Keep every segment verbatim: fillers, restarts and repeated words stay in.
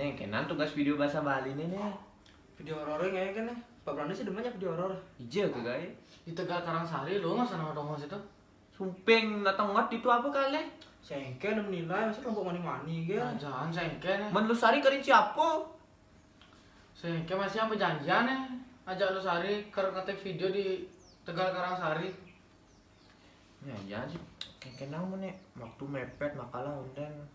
Eh, kenan tugas video bahasa Bali nih, nih. Video horor yang kayak gini. Pak Brandi sih demen ya video horor. Ija ke, guys. Di Tegal Karangsari lo, nggak sana dong situ. Sumping, datang ngot itu apa kali? Sengke, nem nilai, masih kelompok mani-mani, gitu. Nah, jangan sengke, nih. Men lu sari kerinci apa? Sengke masih yang perjanjian, nih. Ajak lu sari, ker ngetik video di Tegal Karangsari. Ya, jangan sih. Kayak kenang mana? Waktu mepet, makalah, unden.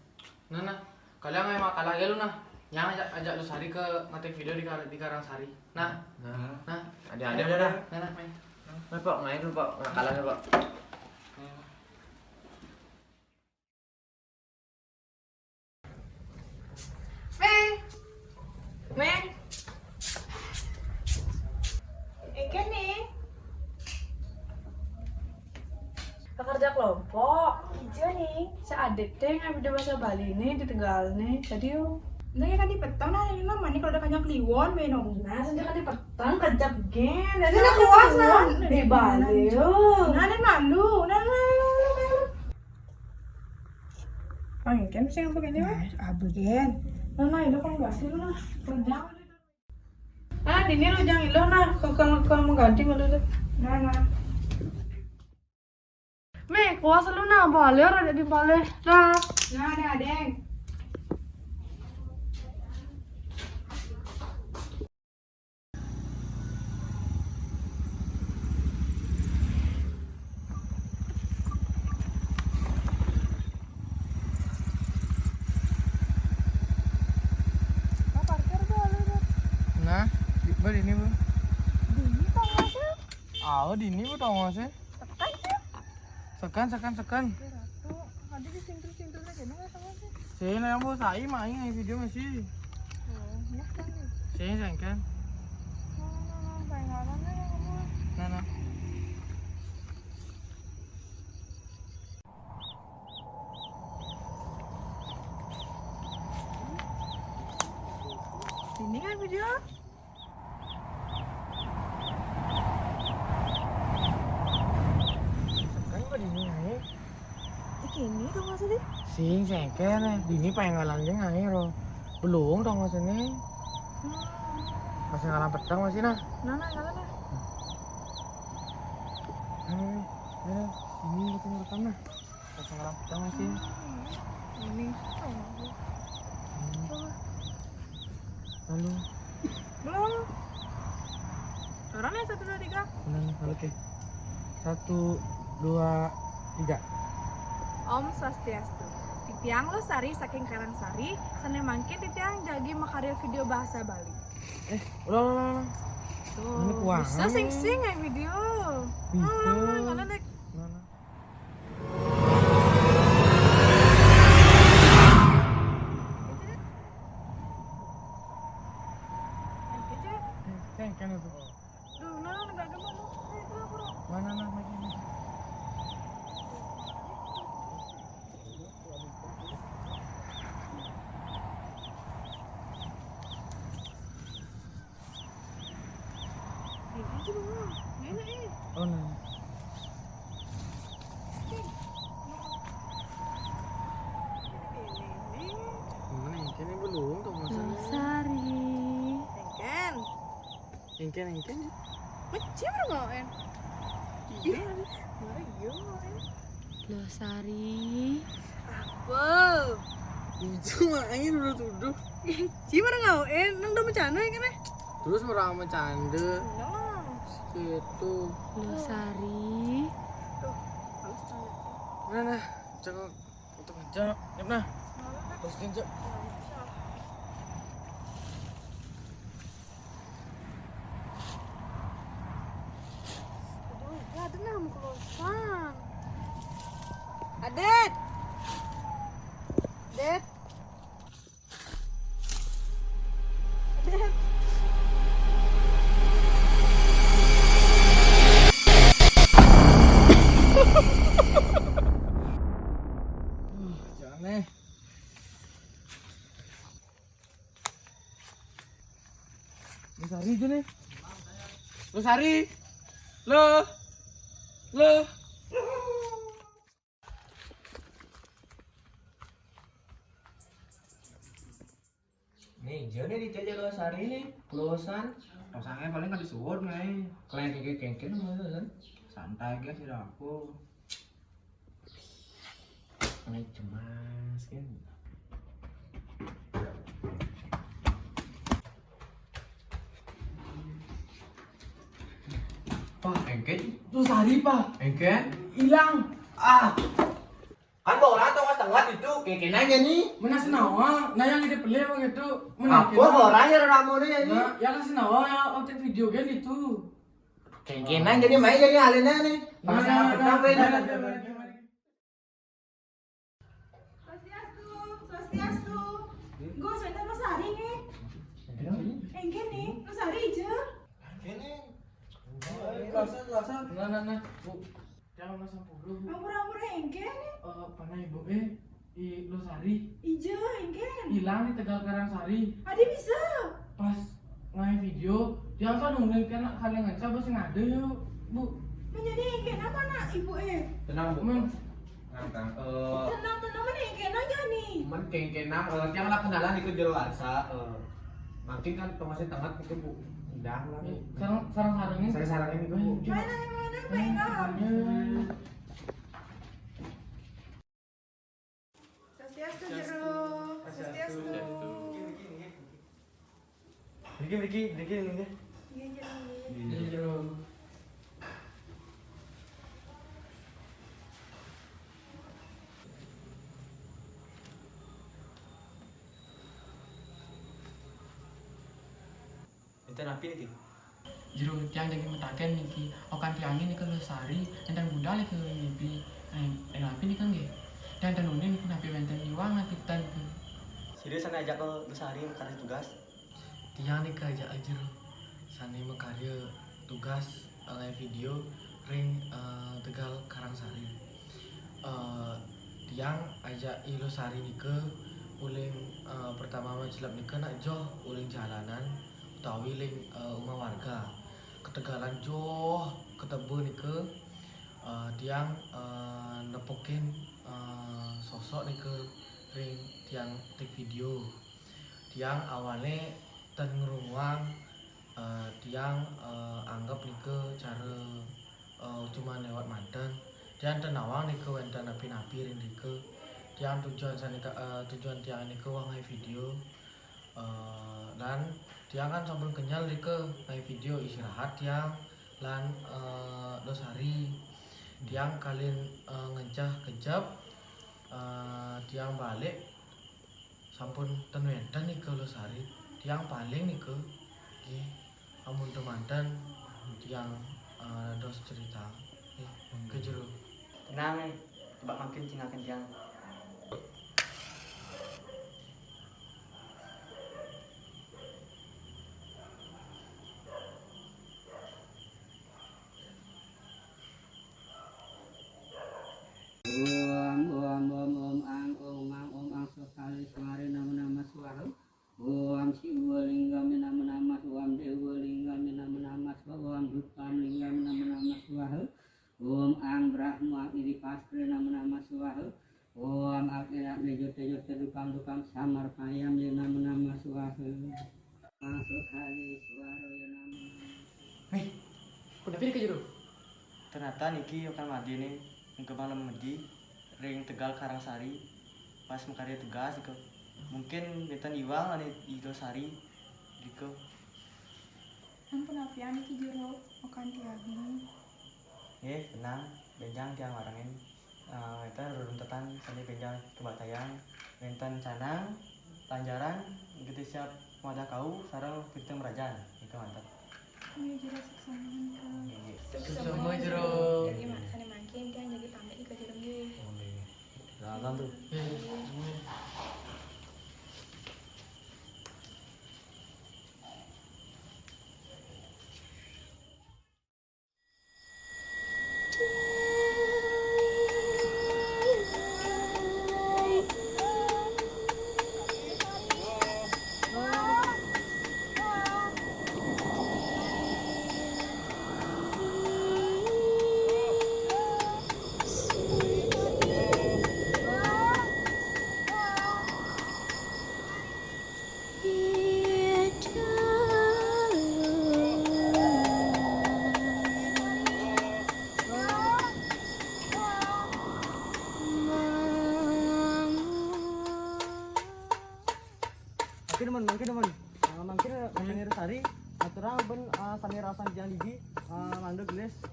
Nah, nah. Kalian main makalah aja lu, nah. Yang ajak, ajak lu sari ke ngetik video di, Kar- di Karangsari. Nah. Nah. Nah. Ada-ada, ada, nah. Nah, nah, main. Nah, Pak, main lu, Pak. Makalah, Pak. Meng. Meng. Eke nih. Pekerja kelompok. Ijo nih. Seadet deh ngambil bahasa Bali nih di Tegal nih. Jadi yuk. Nah, ya kan di petang nah, ini mah mani kalau udah kanyang kliwon, minum. Nah, sudah kan di petang, kejap gen. Jadi nah, udah puas nah. Di Bali yuk. Nah, ini malu. Nah, nah, nah, nah, nah. Angin sih yang begini mah. Abu gen. Nah, nah, itu kan basir nah. Kerja. Ah, dini lo jangan ilo nah. Kalau, kalau, kalau mau ganti malu deh. Nah, nah. Me, kuas lu nah, balik ada di balik. Nah. Nah, ada, Deng. Nah, di, bah, ini, Bu. Dini tongosnya. Awa, dini, Bu, tongosnya. Tekan sih. Sekan, sekan, sekan. Oke, Ratu. Ada di sintil-sintil aja, nggak tahu sih. Sini, yang Bu, saya main yang video masih. Oh, ini kan nih. Sini, sayang, kan. Nah, nah, nah, pengalannya yang kamu. Nah, nah. Ini kan video. Sekarang kok dini ae? Iki ini tuh maksudnya? Sing sengken, dini pengen ngalang jeung ae ro. Belum dong maksudnya. Hmm. Masih ngalang petang masih nah. Nah, nah, ngalang nah. Eh, eh, ini kita rekam nah. Pas ngerapet sama sih. Hmm. Ini sama aku. Hmm. Coba. Lalu. Belum. Orang ya, satu, dua, tiga. Nah, oke. Satu, dua, tiga. Om Swastiastu. Titiang Losari saking Karangsari, sané mangkin titiang jagi makarya video bahasa Bali. Eh, ulang, ulang, ulang. Tuh, ini kuangan bisa sing-sing ya video. Bisa. Ulang, ulang, ulang, ulang. Ulang, ulang. Mana, mana, lagi, lagi. Ini aja dulu. Enak, eh. Oh, nah. Mana yang kene belum tuh maksudnya? Losari. Engken. Engken, engken. Macam mana mau en? Iya. Mari yo, en. Losari. Apa? Itu main udah tuduh. Ci mana ngau? Eh, nang udah bercanda ya kan, eh? Terus orang bercanda. Enggak lah. Gitu. Losari. Tuh, halus tanda. Nah, nah, cengok. Untuk ngejak, yap nah. Terus ngejak. Aduh, ya ada nah mau keluasan. Adet. Adet. Adet. Jangan nih. Losari aja nih. Losari. Lo. Lo. Nih, jane di tele lo sari nih, klosan. Klosannya paling kan disuwun, Mai. Kalian keke kengken sama kan? Santai, guys, tidak aku. Ini cemas, kan? Pak, engken? Tuh sari, Pak. Engken? Hilang. Ah. Kan bawa orang tongkat setengah itu, kayak kenanya nih. Mana senawa? Nah, yang ide pelé apa gitu? Apa orang yang ramo nih ini? Nah, ya kan senawa ya, otak video kan itu. Kayak kenanya jadi main jadi alena nih. Nah, nah, nah, nah, nah, nah, nah, nah. Swastiastu, swastiastu. Gue sebentar Mas Ari nih. Engken nih, Mas Ari aja. Engken nih. Lasan, lasan. Nah, nah, nah. Bu, jangan lasan puluh. Ampura-ampura engken nih. Eh, panah ibu eh, i Losari. Ija engken. Hilang di Tegal Karangsari. Adi bisa. Pas ngai video, dia kan nungguin kena kalian ngaca bos ngade yuk, Bu. Menjadi engken apa nak ibu eh? Tenang, Bu. Men. Tenang, tenang, mana engken aja nih. Men kengkenang, eh, tiang lah kenalan ikut jero arsa, eh, makin kan pengasih tengah itu, Bu. Udah lah. Sarang, sarang sarangin. Sarang sarangin itu, Bu. Mana, mana, mana? Swastiastu, Jero. Swastiastu. Mriki, mriki, mriki, mriki. Iya, Jero. Iya, Jero. Enten api niki? Jero, tiang jagi metaken niki. Okan tiangé nika Losari, enten budal niki mimpi. Enten api nika nggih. Tiang enten unin niki napi wenten iwang napi ten niki. Sira sané ajak Losari makarya tugas? Tiang nika ajak Jero. Sané makarya tugas, eh, ngai video ring, eh, Tegal Karangsari. Eh, tiang ajak I Losari nika uling, eh, pertama macelep nika nak joh uling jalanan utawi ling, eh, umah warga. Ketegalan joh keteba nika, eh, tiang, eh, nepukin, eh, sosok nika ring tiang take video. Tiang awalé ten ngrunguang, eh, tiang, eh, anggep nika cara, eh, cuman lewat manten. Tiang ten nawang nika wenten napi-napi ring nika. Tiang tujuan sanika, eh, tujuan tiang nika wah ngai video. Eh, lan tiang kan sampun kenyel nika ngai video istirahat tiang lan, eh, Losari. Tiang kalin, eh, ngenceh kejep, eh, tiang balik sampun ten wenten nika Losari. Tiang paling nika. Nggih. Amun temanten tiang, eh, dos cerita. Nggih, ke Jero. Tenang, eh. Coba makin cingakan tiang. Om, om, om, om, ang, om, ang, om, ang, sekali semari nama-nama swaha. Om Siwa Linggami nama-nama swaha, Om Dewa Linggami nama-nama swaha, Om Dukam Linggami nama-nama swaha. Om Ang Brahma Iri Pastre nama-nama swaha. Om Akira Mejote Jote Dukam Dukam Samar Payam nama-nama swaha. Masuk hari suara ya nama-nama. Hei, kenapa ini ke Jero? Ternyata niki okan madéné nggih bang lemedi ring Tegal Karangsari pas makarya tugas nika. Mungkin wénten iwang ané I Losari nika. Ampun apian niki Jero, okan tiangé. Nggih, tenang, bénjang tiang warengin. Eh, wénten reruntutan sané bénjang kabatayang, wénten canang, lanjaran, getih siap madah kau, sareng pitung merajan, nika manten. Nggih, Jero, suksma nika. Nggih, nggih. Suksma, Jero. Jadi, mak, sané mangkin, tiang jadi pamit nika Jero nggih. Oh, nggih, nggih. Jalan tuh. Nggih.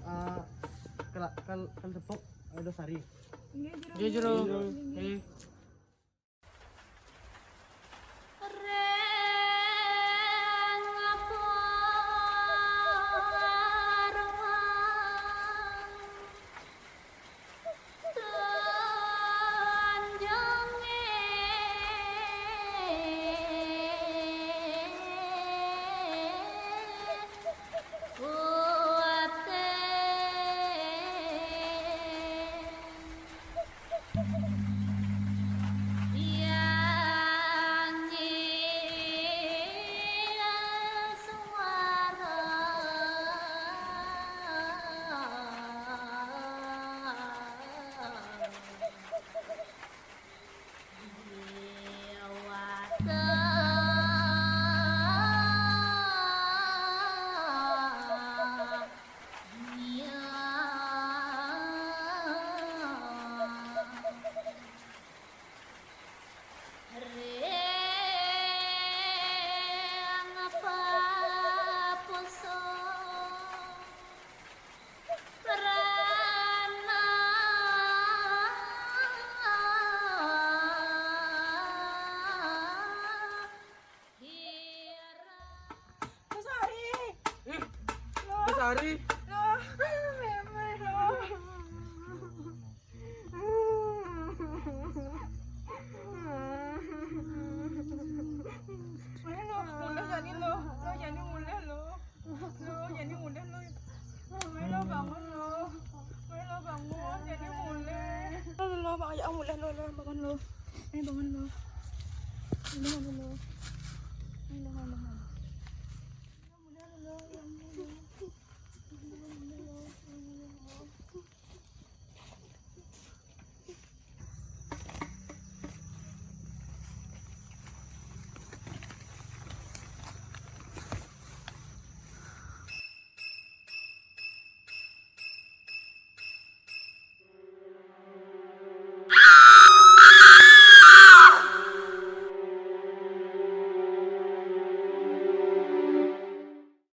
Ah, kal, kal, kal tepuk, eh, dua sari. Nggih, Jero. Nggih. Sari. Mulai, Jani, lo. Lo, Jani, mulai, lo. Lo, Jani, mulai, lo. Mulai, lo, bangun, lo. Mulai, lo, bangun, Jani, mulai. Lo, lo, lo, Bang, ya, mulai, lo, lo, bangun, lo. Eh, bangun, lo. Bangun, lo. Bangun, lo, bangun, lo.